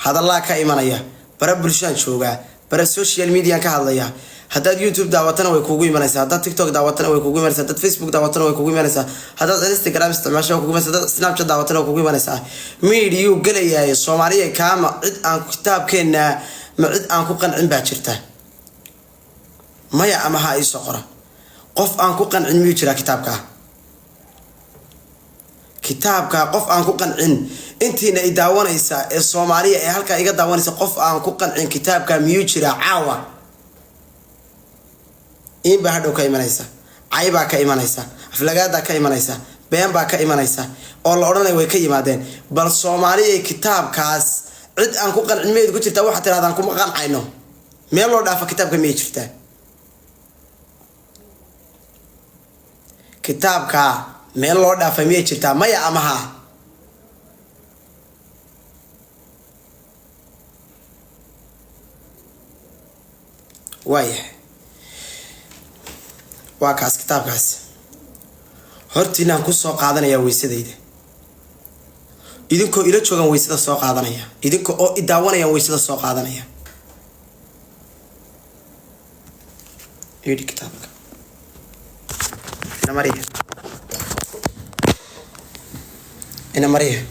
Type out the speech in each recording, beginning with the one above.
Hadallaa ka imanaya, bara bulshaan joogaa, bara social mediaan ka hadlaya. Haddaad YouTube daawatana way kuugu imanaysaa, haddaad TikTok daawatana way kuugu imanaysaa, haddaad Facebook daawatana way kuugu imanaysaa, haddaad Instagram isticmaasho way kugu imanaysaa, haddaad Snapchat daawatana way kugu imanaysaa. Miidiyuu gelayaay. Soomaaliya kaama cid aan kitaabkeenna ma cid aan ku qancin baa jirta? Maya ama ha iisoo qora. Qof aan ku qancin miyuu jiraa kitaabkaa? Kitaabka qof aan ku qancin, intiina i daawanaysa ee Soomaaliya ee halkaa iga daawanaysa, qof aan ku qancin kitaabka miyuu jiraa caawa? In baa hadhow ka imanaysa, caybaa ka imanaysa, aflagaadaa ka imanaysa, been baa ka imanaysa oo la odhanaya way ka yimaadeen. Bal Soomaaliya, kitaabkaas cid aan ku qancin miyayd ku jirtaa? Waxaad tirahdaan kuma qancayno. Meel loo dhaafa kitaabka miyay jirtaa? Kitaabka meel loo dhaafa miyay jirtaa? Maya ama haa? Waayahay, waa kaas kitaabkaas. Hortiinaan kusoo qaadanayaa weysadayda, idinkoo ila joogaan weysada soo qaadanaya, idinka oo i daawanayaan weysada soo qaadanaya. Yidhi kitaabka ina mariya, ina mariya.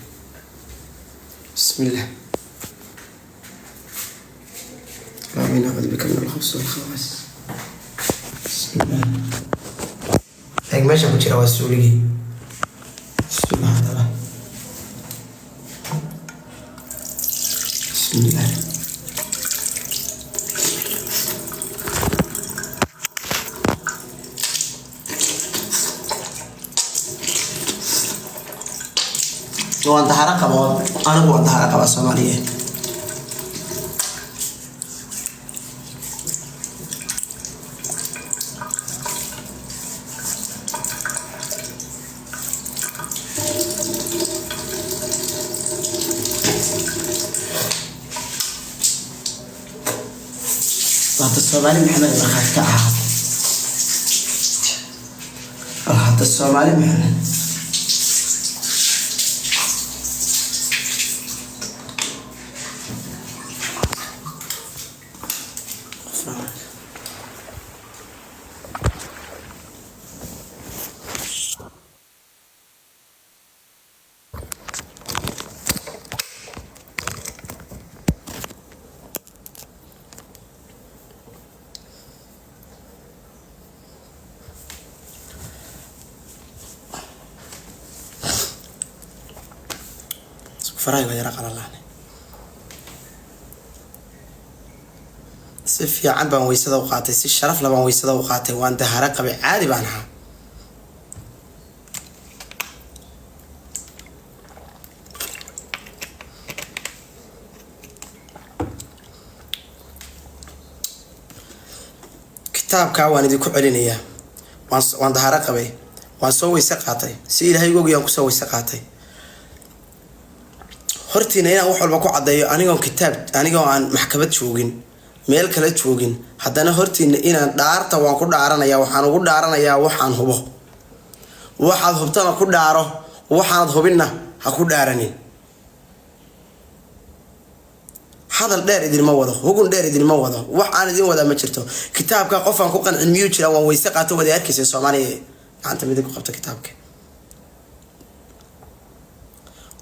Bismillah. اللهم إنا أعوذ بك من الخبث والخبائث. Bismillah. Eeg, meesha ku jira waa suuligii. Bismillah. Hadaba bismillah. Waan daharo qaba anigu, waan daharo qabaa, Soomaaliyeed. Hadda Soomaali Maxamed markhaati ka ahaa. Bal hadda Soomaali Maxamed. Farahay waa yara qalalaan. Si fiican baan weysada u qaatay, si sharaf la baan weysada u qaatay. Waan daharo qabay, caadi baan ahaa. Kitaabkaa waan idinku celinayaa. Waan daharo qabay, waan soo weyse qaatay, si Ilaahay ogayaan kusoo weyse qaatay. Hortiina inaan wax walba ku caddeeyo, anigoon kitaab, anigoo aan maxkamad joogin, meel kale joogin, haddana hortiina inaan dhaarta waan ku dhaaranaya. Waxaan ugu dhaaranayaa waxaan hubo. Waxaad hubtana ku dhaaro, waxaanad hubinna ha ku dhaaranin. Hadal dheer idinma wado, hugun dheer idinma wado, wax aan idin wadaa ma jirto. Kitaabka qofaan ku qancin miyuu jiraan? Waan weyse qaato, wada arkaysa. Soomaaliya, gacanta midig ku qabta kitaabka.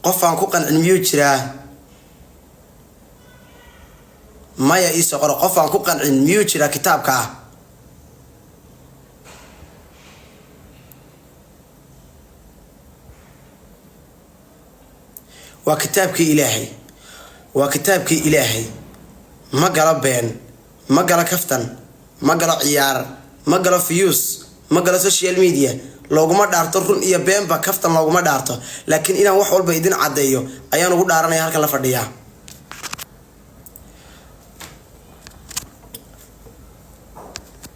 Qofaan ku qancin miyuu jiraa? Maya iisoo qoro. Qofaan ku qancin miyuu jiraa kitaabkaa? Waa kitaabkii Ilaahay, waa kitaabkii Ilaahay. Ma galo been, ma galo kaftan, ma galo ciyaar, ma galo views, ma galo social media. Looguma dhaarto run iyo beenba, kaftan looguma dhaarto, laakiin inaan wax walba idin caddeeyo ayaan ugu dhaaranaya. Halkan la fadhiyaa.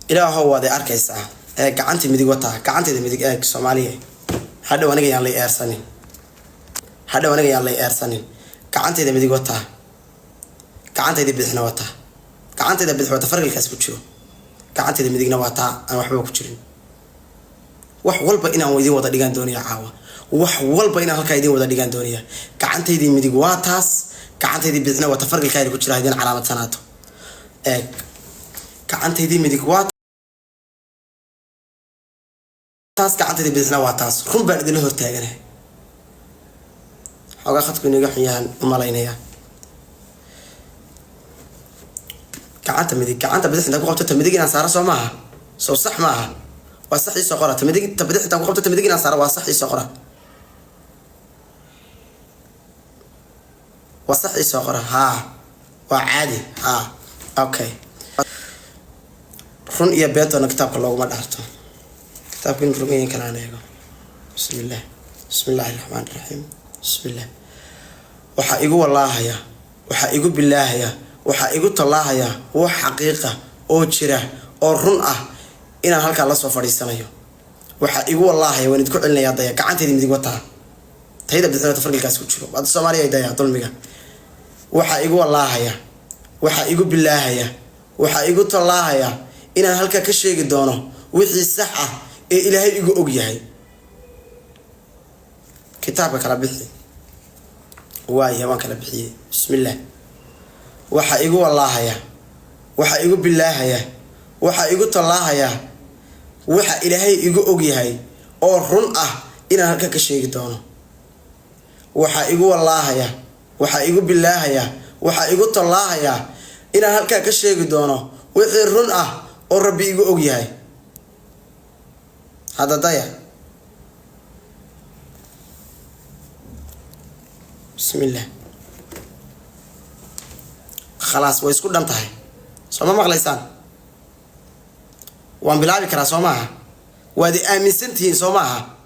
Ilaahow, waad i arkaysaa. Ee gacantii midig wataa, gacantayda midig eeg. Soomaaliya, hadhow aniga yaan lay eersanin, hadhow aniga yaan lay eersanin. Gacantayda midig wataa, gacantayda bidixna wataa. Gacantayda bidix wata fargalkaas ku jiro, gacantayda midigna wataa aan waxba ku jirin. Wax walba inaan idin wada dhigaan doonaya caawa, wax walba inaan halkaa idin wada dhigaan doonaya. Gacantaydii midig waa taas. Gacantaydii bidixna waa tafargalkaayna ku jira haddii calaamadsanaato. Eeg, gacantaydii midig waa taas, gacantaydii bidixna waa taas. Run baan idinla hortaaganahay. Xoogaa khadku inaga xun yahaan u malaynayaa. Gacanta midig, gacanta bidix intaan ku qabto, ta midig inaan saaro soo maaha? Soo sax maaha? Waa sax, iisoo qora. Ta midig, ta bidix intaan ku qabto, ta midig inaan saaro waa sax, iisoo qora. Waa sax, iisoo qora. Haa, waa caadi. Haa, okay. Run iyo beetoona kitaabka looguma dhaarto. Kitaabka in rugayin kalaan eego. Bismillah, bismi illaahi raxmaan raxiim, bismillah. Waxaa igu wallaahaya, waxaa igu bilaahaya, waxaa igu tallaahaya wax xaqiiqa oo jira oo run ah inaan halkaa lasoo fadhiisanayo. Waxaa igu wallaahaya, waan idinku celinayaa. Daya, gacanteydii midig wataa, tayda bidixda tafargalkaas ku jiro. Hadda Soomaaliya daya dulmiga. Waxaa igu wallaahaya, waxaa igu bilaahaya, waxaa igu tallaahaya inaan halkaa ka sheegi doono wixii sax ah ee Ilaahay igu og yahay. Kitaabka kala bixi waaya, waan kala bixiyey. Bismillaah. Waxaa igu wallaahaya, waxaa igu bilaahaya, waxaa igu tallaahaya waxa Ilaahay igu og yahay oo run ah inaan halkaa ka sheegi doono. Waxaa igu wallaahaya, waxaa igu bilaahaya, waxaa igu tallaahaya inaan halkaa ka sheegi doono wixii run ah oo Rabbi igu og yahay. Hadda daya. Bismillaah. Khalaas, way isku dhan tahay. Soo ma maqlaysaan? Waan bilaabi karaa, soo maaha? Waad i aaminsan tihiin, soo maaha?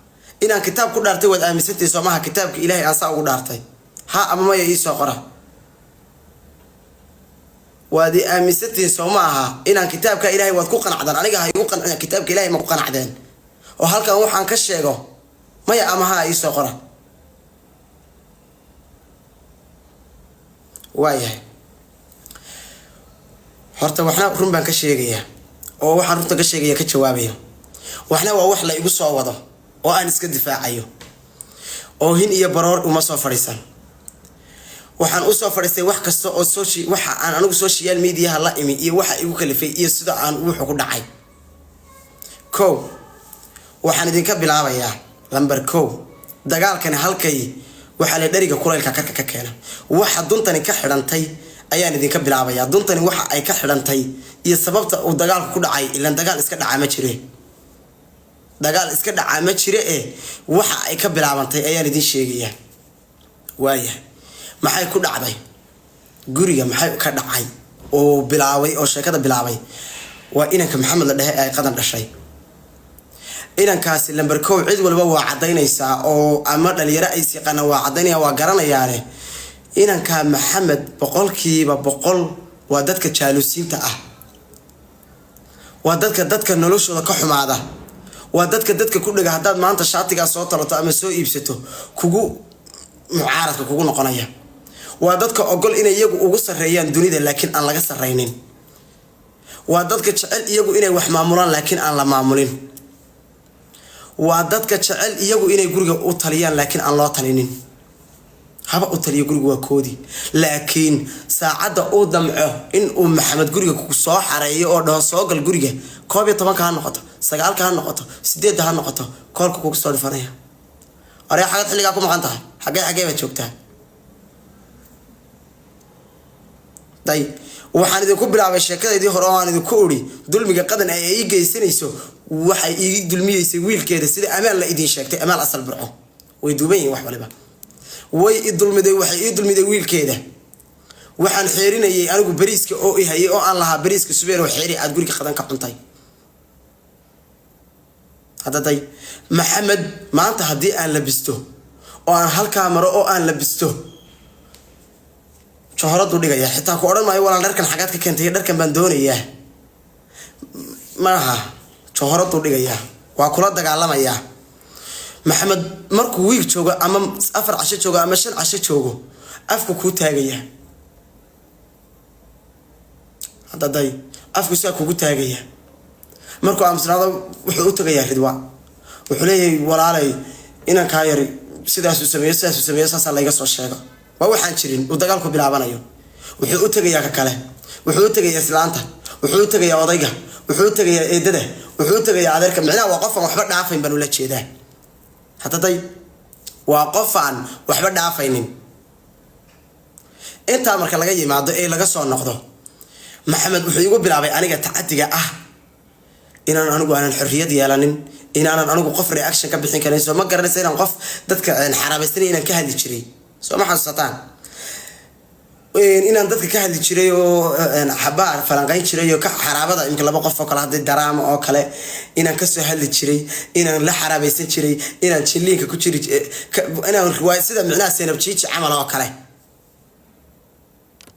Inaan kitaab ku dhaartay waad aaminsantihiin, soo maaha? Kitaabka Ilaahay aan saa ugu dhaartay, ha ama maya iisoo qora. Waad i aaminsantihiin, soo ma aha? Inaan kitaabka Ilahay waad ku qanacdaan. Aniga ha igu qancina, kitaabka Ilahay ma ku qanacdeen oo halkan waxaan ka sheego? Maya ama ha iisoo qora. Waayahay, horta waxna run baan ka sheegayaa oo waxaan runta ka sheegaya ka jawaabayo. Waxna waa wax la igu soo wado oo aan iska difaacayo. Oo hin iyo baroor uma soo fadhiisan. Waxaan usoo fadhiistay wax kasta oo soci waxa aan anigu social mediaha la imi iyo waxa igu kalifay iyo sida aan wuxuu ku dhacay. Kow, waxaan idinka bilaabayaa lamber kow. Dagaalkani halkay waxaa la dheriga kulaylka karka ka keena. Waxa duntani ka xidhantay ayaan idinka bilaabayaa. Duntani waxa ay ka xidhantay iyo sababta uu dagaalku ku dhacay. Ilan dagaal iska dhacaa ma jire, dagaal iska dhacaa ma jire e, waxa ay ka bilaabantay ayaan idin sheegayaa. Waayahay, maxay ku dhacday guriga? Maxay ka dhacay oo bilaabay oo sheekada bilaabay? Waa inanka Maxamed la dhehe ee ay Qadan dhashay. Inankaasi lamber kow, cid walba waa caddaynaysaa oo ama dhalinyaro ay siqaana waa caddaynaya, waa garanayaane. Inanka Maxamed 100% waa dadka jaalusiinta ah, waa dadka dadka noloshooda ka xumaada, waa dadka dadka ku dhega. Haddaad maanta shaatigaa soo talato ama soo iibsato, kugu mucaaradka kugu noqonaya. Waa dadka ogol inay iyagu ugu sarreeyaan dunida laakiin aan laga sarreynin. Waa dadka jecel iyagu inay wax maamulaan laakiin aan la maamulin. Waa dadka jecel iyagu inay guriga u taliyaan laakiin aan loo talinin. Haba u taliyo, guriga waa koodii, laakiin saacadda uu damco in uu Maxamed guriga soo xareeyo oo dhaho soo gal guriga, 11-ka ha noqoto, 9-ka ha noqoto, 8-da ha noqoto, koolka kugu soo dhifanaya: "Aree, xagaad xilligaa ku maqan tahay? Xaggee xaggee baad joogtaa?" Day, waxaan idinku bilaabay sheekadaydii hore oo aan idinku uri dulmiga Qadan ay ii geysanayso. Waxay ii dulmiyeysay wiilkeeda, sida Amaal la idiin sheegtay. Amaal asal Burco way duuban yihiin wax waliba. Way i dulmiday, waxay ii dulmiday wiilkeeda. Waxaan xeerinayay anigu bariiska oo i hayay oo aan lahaa bariiska subeer oo xeeri aad guriga Qadan ka cuntay. Hadda day, Maxamed maanta haddii aan labisto oo aan halkaa maro oo aan labisto, johoraduu dhigaya. Xitaa ku odhan maayo "Walaal, dharkan xagaad ka keentay? Dharkan baan doonayaa." Maaha, johoraduu dhigayaa, waa kula dagaalamayaa. Maxamed markuu wiig joogo ama 4 casho joogo ama 5 casho joogo, afku kuu taagaya. Hadda day, afku sidaa kugu taagaya. Markuu aamusnaado, wuxuu u tagayaa Ridwa. Wuxuu leeyahay: "Walaalay, inankaa yari sidaasuu sameeyo, sidaasuu sameeyo, saasaa layga soo sheego." Waa waxaan jirin uu dagaalku bilaabanayo. Wuxuu u tegayaa ka kale, wuxuu u tegayaa islaanta, wuxuu u tegayaa odayga, wuxuu u tegayaa eedada, wuxuu u tegayaa adeerka. Micnaha waa qof aan waxba dhaafayn baan ula jeedaa. Haddaday waa qof aan waxba dhaafaynin. Intaa marka laga yimaado ee laga soo noqdo, Maxamed wuxuu igu bilaabay aniga tacadiga ah inaan anigu aanan xorriyad yeelanin, inaanan anigu qof reaction ka bixin karin. Soo ma garanaysa inaan qof dadka xaraabaysanay inaan ka hadli jiray? Soo ma xasuusataan inaan dadka ka hadli jiray oo xabaar falanqayn jiray oo ka xaraabada imika laba qof oo kale hadday daraama oo kale inaan kasoo hadli jiray, inaan la xaraabaysan jiray, inaan jilliinka ku jiri, inaan riwaayad sida micnaha Seenab Jiiji camal oo kale?